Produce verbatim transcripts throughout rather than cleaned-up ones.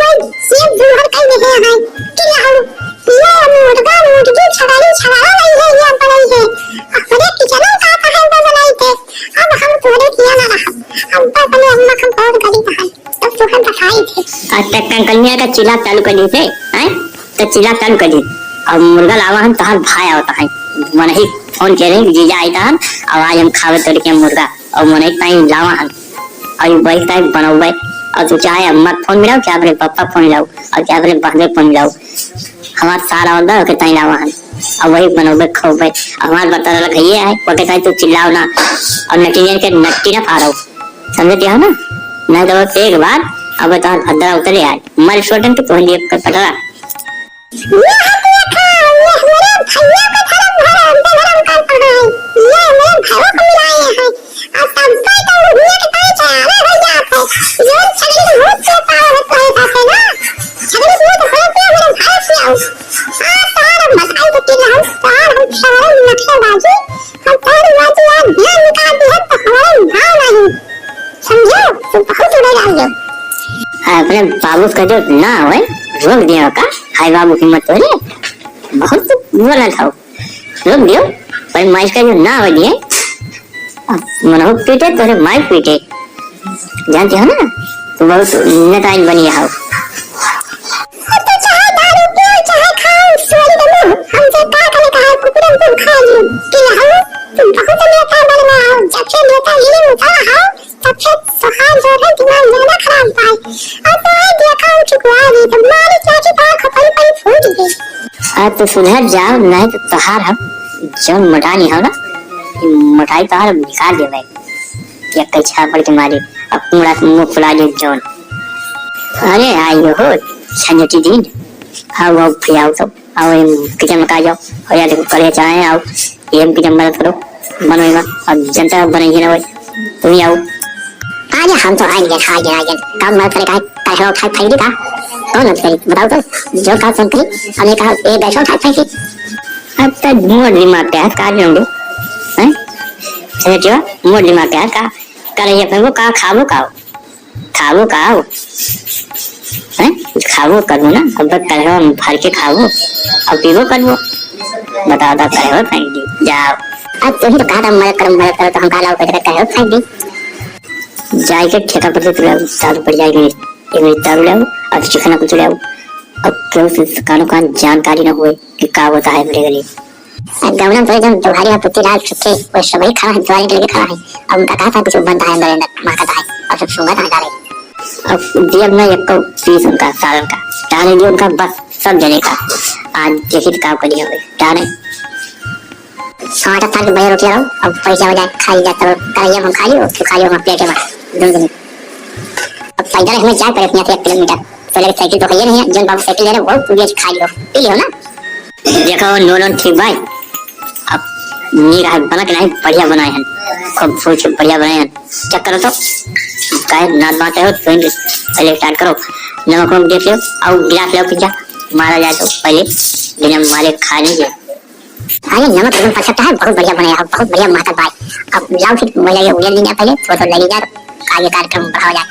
ये जुहर कई देहे हैं कि हम ये मुर्गा, मुर्गी, छगड़ी, छगड़ा नहीं है, ये बनई है। अपने किचन में का कहे तो बनाई थे। अब हम तोरे किया ना रहा। अब बस हमें अम्मा हम बहुत गरीब है। तब तोहर बताई थे। आज तक कंकनिया का चिल्ला चालू कर दी थे, हैं? तो चिल्ला चालू कर दी। अब मुर्गा लावा हम तोहार भाई आवता है। मनही फोन के रही, जीजा आई तहन, अब आज हम खावे तोड़ के मुर्गा। और मनही ताई लावा हम। और वही ताई बनौबे। और तू चाहे अम्मा के फोन मिलाओ, चाहे अपने पापा के फोन मिलाओ, और चाहे अपने बहन के फोन मिलाओ। हमार सार आवत बा, ओके ताई लावा हम। और वही बनौबे, खौबे। हमार बता रहा है, ये है, ओके ताई तू चिल्लाओ ना। और नटियन के नट्टी ना फाड़ो। समझते हो ना? नहीं तो बस एक बार, अब तो भद्रा उतरे आए। मर छोटन के तोहन दिए पटरा। ये हाथ देखा, ये हमारे भैया का धर्म, धर्म, हमसे धर्म करता है। ये हमारे भाइयों को मिलाए हैं। और तब से तो उन्हीं के पास आवे हो जाते। जो छगड़ी भूत के पावे तो है जाते ना। छगड़ी भूत हो के हमारे भाई से आओ। आज तो हम बताई तो कि हम, तो हम सारे नखरे बाजी, हम सारे बाजी आज ध्यान निकाल दी है तो हमारे भाव नहीं। समझो, तू बहुत उड़े डाल दो। अपने बाबू का जो ना होए, रोक दिया का? हाय बाबू हिम्मत हो रे, बहुत बोलत हो, रोक दियो। पर माइक का जो ना हो दिए, अब मनहु पीटे तोरे माइक पीटे, जानते हो ना, तू बहुत नेताइन बनी हो। अब तो चाहे दारू पियो, चाहे खाओ, सोरी के मुंह, हमसे का करे कहा, कुकुरन को खा लियो, कि हम तुम बहुत नेता बन गए हो, जब से नेता ये उठा हो, तब से तोहार जो है दिमाग ज्यादा खराब बा। अब तो है देखा हो चुकवा दी, तो मारी चाची तार खोपड़ी पर फूट गई। अब तो सुधर जाओ, नहीं तो तोहार हम जौन मोटानी हो ना, ई मोटाई तोहार निकाल देबे। एक कई छापड़ के मारी, अब पूरा मुंह फुला दे जौन। अरे आइयो हो, झंझटी दिन। आओ, आओ, फिर आओ तो। आओ, एम किचन में का जाओ। और या देखो, करे चाहे आओ, एम किचन में मदद करो, बनो एमा। अब जनता बने ही ना होए, तुम ही आओ। आगे हम तो आएंगे, आगे, आगे। काम मदद करे का है, कढ़वा उठा के फेंक दी का? कौन मदद करी? बताओ तो, जो कहा सुन करी। हमने कहा, "ए, गैस उठा के फेंक दी।" अब तो मोर दिमाग के हाथ काट लेंगे, हैं? समझियो, मोर दिमाग के हाथ का, कढ़ैया फेंको का, खाबो का हो? खाबो का हो? हैं? कुछ खाबो करबो ना, अब तक कढ़वा में भर के खाबो और पीबो करबो। बताओ, बताओ, कढ़वा फेंक दी, जाओ। अब तू ही तो कहा था, "मदद करो, मदद करो," तो हम कहा, "लाओ, पैसा कढ़वा फेंक दी।" जाए के ठेका पर से तुला दारू पड़ जाएगी, एक मिनट दारू लाओ और चिकना कुछ लाओ। अब केहू से कानो कान जानकारी ना हुए कि का होता है हमरे गली। गौनम तो एकदम दुहारी है, पुती लाल चुखे, वो सब वही खड़ा है, दुआरे के लगे खड़ा है। अब उनका कहा था कुछ बनता है अंदर, अंदर महकता है, और सब सूंघत है डाले। अब दियब ना एको पीस उनका, सालन का, डाले दियो उनका, बस सब जने का। आज देखी तो का करी हमें, डाले। आटा तार के बढ़िया रोटी लगाओ, अब पैसा हो जाए, खा ली जाए, तब कढ़ैया में खा लियो, फिर खा लियो हम प्लेट में, दोनों जने। अब पैदल हमें जाए पड़े अपने एक किलोमीटर। पहले साइकिल तो कहिए नहीं है, जन बाबू साइकिल ले रहे, बहुत पूरी खा लियो, पी लियो ना। देखो, नून वून ठीक बाय? अब नीक है, बना के नहीं, बढ़िया बनाए हैं, खूब सोच के बढ़िया बनाए हैं। चेक करो तो, काहे नाक बाँके हो, तुम पहले स्टार्ट करो, नमक वमक देख लो, और गिलास लो, पिज्जा मारा जाए तो पहले बिना मारे खा लीजिए। अरे नमक एकदम परफेक्ट है, बहुत बढ़िया बनाया है, बहुत बढ़िया महकत भाई। अब लाओ फिर, वही लगे उड़िया लीजिए पहले, थोड़ा थोड़ा ले लीजिए, आगे कार्यक्रम बढ़ावा जाए।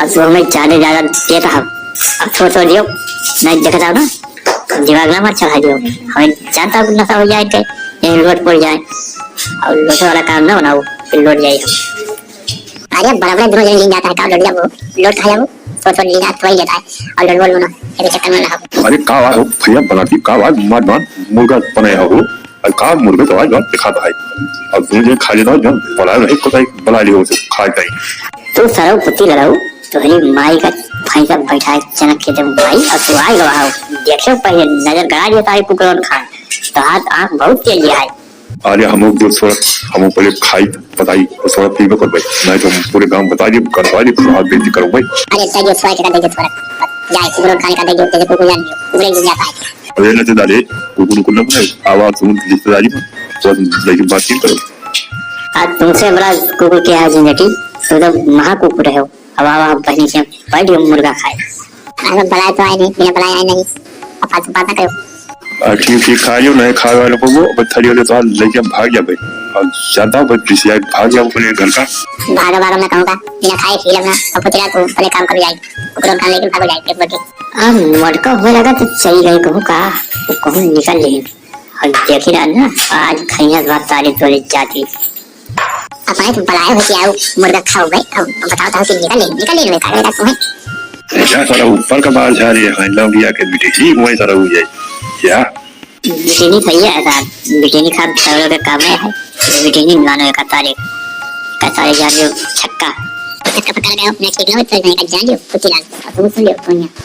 अब तो हमें ज्यादा ज्यादा देता है, अब थोड़ा थोड़ा दियो, नहीं देखता हूँ ना, दिमाग ना मत चढ़ा दियो, हमें जानता हूँ नशा हो जाए के, यहीं लोट पड़ जाए, और लोटे वाला काम ना बनाओ, फिर लोट जाए हम। अरे बराबर दोनों जने लीन जाता है, का लोट जाबो, लोट खा जाबो, तो तो लीन जाता वही लेता है, और लोट बोल ना, तेरे चक्कर में ना हो। अरे का बात हो भैया, बनाती का बात, मार मार मुर्गा बनाया हो, और का मुर्गा तो आज दिखाता है, और दोनों जने खा लेता हो, जब बनाया नहीं पता है, बना लियो उसे खा जाए। तू सरऊ कुत्ती लड़ऊ, तोहरी माई का भैंसा बैठा है चनक के जब माई, और तू आई गवा हो, देखो पहले नजर गड़ा दिया तारी कुकरन खान, तो हाथ आँख बहुत तेज लिया है। अरे हमहू जो छोड़ा, हमहू पहले खाई, बताई, तो छोड़ा पीबे करबे, नहीं तो हम पूरे गांव बता दिए, करवा दिए, तो हाथ बेइज्जती करबे। अरे तै जो छोड़ा के कर दे, जो छोड़ा, जाए, कुकुर खाने का दे, जो तेरे कुकुर जान दियो, कुकुर एक दिन जाता है। अरे ना तो डाले, कुकुर को ना बनाए, आवाज सुन रिश्तेदारी में, तो हम लेके बातचीत करो। आज तुमसे बड़ा कुकुर के आज झंझटी, तुम तो महा कुकुर हो। अब आओ, आप बहनी के बैठ गए मुर्गा खाए। अरे बुलाए तो आए नहीं, बिना बुलाए आए नहीं। अब फालतू बात ना करो। आ, ठीक, ठीक, खाइयो, नहीं खाए वाले को वो, अब थरी वाले तो लइके भाग जाबे। अब ज्यादा बदतमीजी आई, भाग जाओ अपने घर का। भागा, भागा, मैं कहूँगा, बिना खाए पी लेना, अब पुतला को अपने काम कर जाए, ओकरो काम लेके भाग जाए, एक बजे। अब मोटका होए लगा तो चली गई कहूँ का, वो कहूँ निकल ले। अब देखी रहा ना, आज खैया बात तारी तोरे जाती। अपने तुम पलाए हो कि आओ, मुर्गा खाओ भाई, अब बताओ तो कि निकल ले, निकल ले, निकल ले, तुम्हें। जा सारा ऊपर का बाल झारे, हाँ, लौंडिया के बिटिनी, वही सारा हो जाए। क्या? बिटिनी भैया है साहब, बिटिनी खाब सगरो के काम है, बिटिनी मानो एक तारीख, का तारीख जान लियो, छक्का। छक्का पकड़ गयो, मैं ठीक ना होता, मैं का जान लियो, कुछ इलाज, अब तुम सुन लियो, दुनिया।